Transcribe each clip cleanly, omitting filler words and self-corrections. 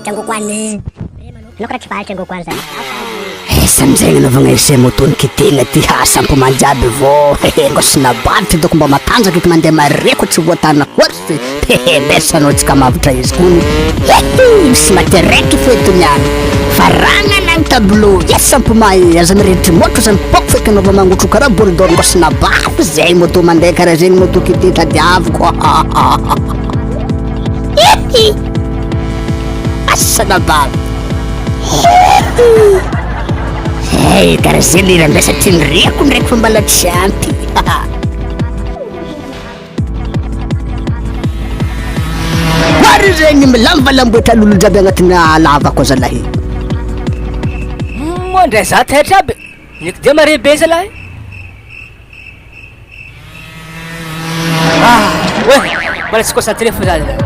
Anao karaha tsy faly Django Kwan zany. Esa amizay nanaovagna essai moto nikitihina ty ha sampomaly jiaby vô hehe ngôsina baly ty doko mba matanjaka eky mandeha mare ko tsy voatana horse hehe besa anao tsy kamavotra izy kony hehe misy maty araiky fo eto niany fa ragnana ny tableau yes sampomay aza mireditry moto aza mipoko feky anao fa mangotro karaha boule d'or ngôsina baly zay moto mandeha karaha zegny moto kity tadiaviko hehe asana baly Hey, karaha zay le raha satria nireko ndraiky fa mbala tsy ampy. Maro zegny milambalamboatra lolo jiaby agnatin'ny lavako zalahy. Moa ndray za taitra aby, niko dia mare be zalahy. Ah, ouais, mbola tsy concentré fo za zalahy.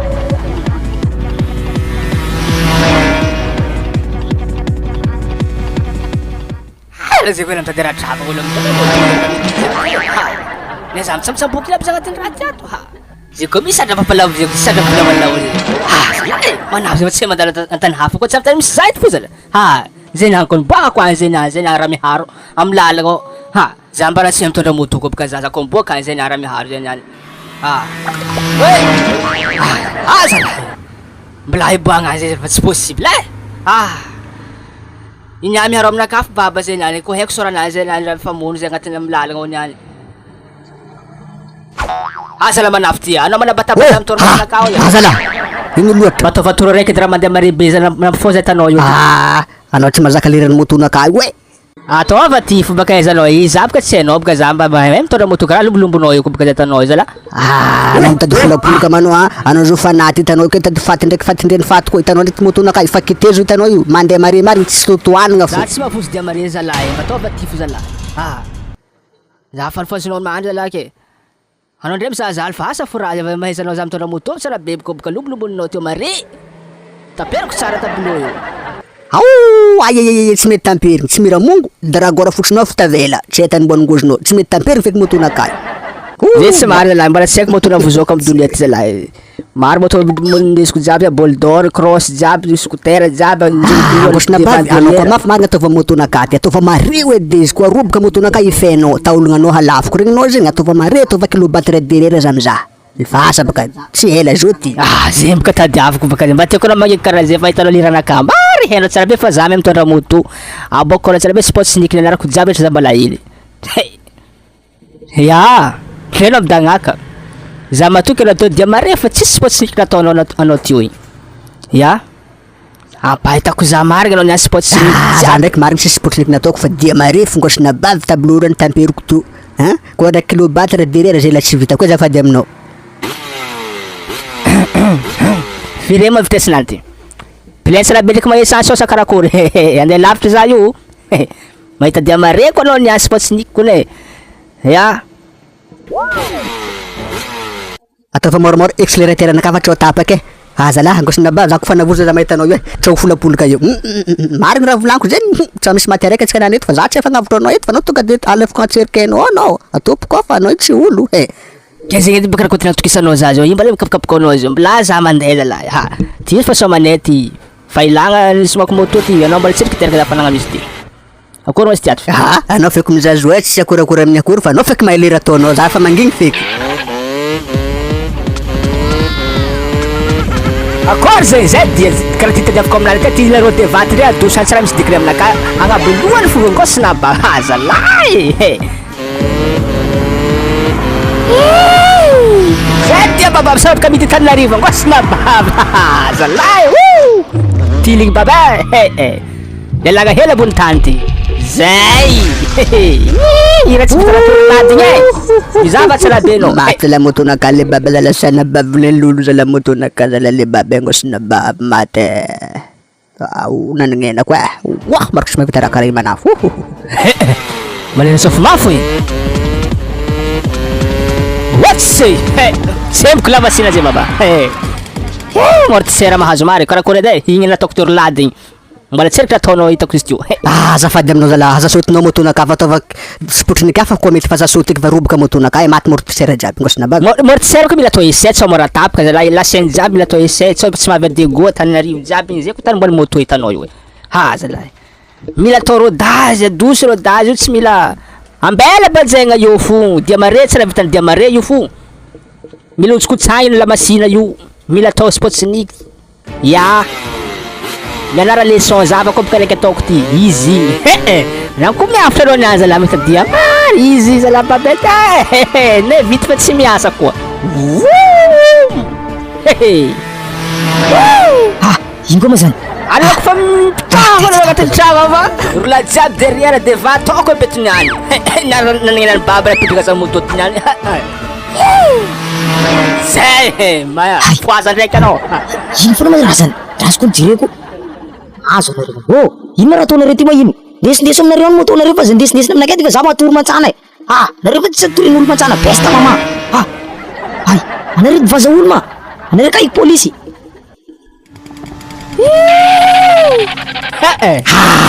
Ah, raha zay koa mitady raha draba olo mitondra moto ha. Ne za mitsambotsambokina aby za agnatin'ny raha ty ato ha. Zay koa misy sadra pampalavo zay koa sadra volamana olo. Ha, zalahy e, manavy zay fa tsy mandalo an-tany hafa koa tsy amin'ny tany misy za eto fo zalahy. Ha, zay nahako niboahako any zay na zay na raha miharo amin'ny lalagna ao. Ha, za mba raha tsy mitondra moto koa bôka za za koa miboaka any zay na raha miharo zay niany. Ha, oe, ah zalahy, mbola hiboahagna any zay fa tsy possible e. Ah, i niany miharo aminakahy fo baba zay niany koa haiko soranahy zay niany raha mifamono zay agnatin'ny amin'ny lalagna ao niany. Aza la manafy ty, anao manabatabata amin'ny toromarinakahy ao Ah, zalahy, ino loatra? Mba ataova toro raiky edy raha mandeha mare be zay nampifoha zay hitanao io. Ah, anao tsy mahazaka leran'ny motonakahy io e. Ataova ty fomba kahaizanao izy, za boka tsy hainao boka za mba mahay mitondra moto karaha lombolombonao io koa boka zay hitanao io zalahy. Ah, anao mitady folapoloka manao ah, anao zao fanaty hitanao ke mitady faty ndraiky fatindreny faty koa hitanao ndraiky motonakahy fa kitezo hitanao io mandeha mare marigny tsisy totohanagna fo. Za tsy mahavonjy dia mare zalahy, mba ataova ty fo zalahy. Ah, za falifalinao mandry zalahy ke. Anao ndray mizahazaha fa asa fo raha mahaizanao za mitondra moto tsara be boka loboloboninao teo mare. Taperiko tsara tableau io. Ao, ayayayay tsy mety tamperigny, tsy mira mongo, dragora fotsinao fo tavela, tsy hay tany mbô ningozonao, tsy mety tamperigny feky motonakahy. Zay tsy marina zalahy, mbola tsy haiko moto navozoko amy donia ty zalahy. Maro moto nindesiko jiaby, bol d'or, cross jiaby, scooter jiaby, Angosina bavy, anao koa mafy marina ataova motonakahy ty, ataova mare hoe de izy koa roboka motonakahy ifenao, taolognanao halafoko, regninao zegny, ataova mare, ataova kilobatre derrière za mizaha, fa asa baka tsy ela zao ty. Ah, zay boka tadiaviko baka, mba tiako anao magneky karaha zay fa hitanao liranakahy, mary hainao tsara be fa za mahay mitondra moto, aboakako anao tsara be sport sneak nianarako jiaby rehetra za mbola hely. Hey. Ya, heno midagnaka. Za matoky anao teo dia mare fa tsisy sport sneak nataonao nat- anao teo igny. Ya, ampahitako za marigny anao niany sport sneak Ah, za ndraiky marigny tsisy sport sneak nataoko fa dia mare fongosina bavy tableau reny tamperiko teo, hein, koa ndraiky kilobatre derrière zay la tsy vitako azafady aminao. Firy ma vitesse nany ty? Plein tsara be ndraiky ma essence ao sa karakory? Andeha lavitra za io. Mahita dia mare koa anao niany sport sneak kony e. Ya. Ataova moramora accélérateur anakahy fa tsy ho tapaka e. Ah zalahy angosina bavy za kofa navozo za mahita anao io e, tsy ho folapolaka io. Marigny raha volaniko zegny, tsy misy maty araiky antsika niany eto fa za tsy efa agnavotra anao eto fa anao tonga de alefako antserikainao ao anao, atopiko ao fa anao io tsy olo e. Ke zegny edy bôka karakory atokisanao za zao, io mba le mikapokapoka anao zao, mbola za mandeha zalahy, ha, ty fa soamanay ty, fa ilagna nisomako moto ty, anao mbola tsendriky teraka za fa nagnano izy ty. Akory ma izy ty ato? Ah, anao feky mizazoa e, tsisy akorakora amin'ny akory fa anao feky mahay lera ataonao, za efa mangigny feky. Akory zay, zay dia karaha ty tadiaviko aminah ty, ty leroa devaty re adoso any tsy raha misy dikany aminakahy, agnabo lohany fo ngôsina ba, ha zalahy e. Zay dia baba misarotra midi Antananarivo ngôsina baba, ha zalahy woo. Tiligny baba e, he e. Ialagna hely ambony tany ty. Zay! Hira tsy vita natoron'ady igny e. Mizava tsara be anao. Maty la moto naka le baba zala sana bavy le lolo zala moto naka zala le baba ngosina baba maty. Au nanagnena koa. Wah, mariko tsy mahavita raha karaha io manafo. Malena sofy mafy e. What's Semboko lava sina zay baba. Hey. Mortisera mahazo mary karakory edy e. Igny nataoko torolady igny. Mbola tsy eritra ataonao hitako izy teo. Ah, azafady aminao zalahy, aza saotinao moto-nakahy fa ataova sipotrinika fa koa mety fa za saotiky fa roboka moto-nakahy e, maty mortisera jiaby, ngôsy nababy. Mortisera koa mila atao essai sao mora tapaka zalahy, la chaine jiaby mila atao essai sao tsy mahavy dégoût Antananarivo jiaby igny zay koa tany mbola moto hitanao io e, ha zalahy. Mila atao rodage, adosy rodage io tsy mila ambela bajaigna io fo, diamare tsy raha vitan'ny diamare io fo, mila hotsikotsahina lamasina io, mila atao spotnik. Ya! Mianara leçon za fa koa raiky ataoko ty, izy igny he! Za koa miavotra aloha niany zalahy mitadia mary izy zalahy babette eh! Ne vita fa tsy miasa koa. Voom! Hehe! Ah! Ino koa moa zany? Aleoko fa mitragno anareo agnatin'ny tragno ao fa rolahy jiaby derrière devant ataoko aby eto niany. Nanenan'ny baba napitraka za moto ty niany. Zay e, maya poiza ndraiky anao. Ino foana moa raha zany? Raha azoko ny jereko. Azo anareo. Oh, ino raha ataonareo ty moa ino? Ndesindeso aminareo any moto nareo fa zay ndesindesina aminakay ty fa za matory mantsana e. Ah, nareo fa tsy atorian'olo mantsana besta mama. Ah. Ay, anareo vaza olo ma. Anareo kay polisy.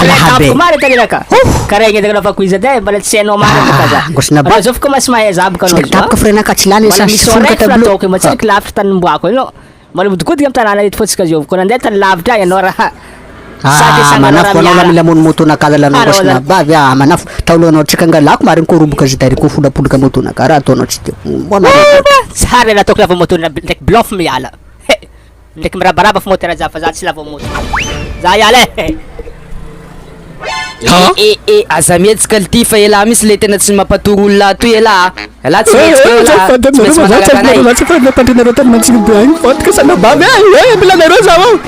Lahabe. Mary taniraka. Karaha igny nanaovako izy edy e, mbola tsy hainao marina bôka za. Ngosina ba. Anao zao fa commence mahay za bôka anao zao. Tapaka frena ka tsy lany Mbola sa misy folo raiky tableau. ataoko mba tsy lavitra tany nimboako io. Mbola mihodikodigna amy tanàna eto fô tsika zao. Koa nandeha tany lavitra agny anao raha. Sady Ah, sanganao manafo raha anao la miala. mila mono moto nakala la Anao ngosina la- bavy ah manafo taolohanao tsika angalako mariny ko roboka zay ko folapolaka moto nakara raha ataonao tsy teo. Mba mariny. Tsara raha ataoko lava moto ndraiky bluff miala. He. Ndraiky mirabaraba fo moteur za fa za tsy lava moto. Za hiala e. Eh eh aza mihetsika lty fa elah misy le tena tsy mampatory olona ato elah a! Elah tsy mihetsika eo elah a! Tsy maintsy manaraka anay. Za tsy fampandrinareo tany Mantsirobe agny fotka sanabavy eh mila anareo za ao.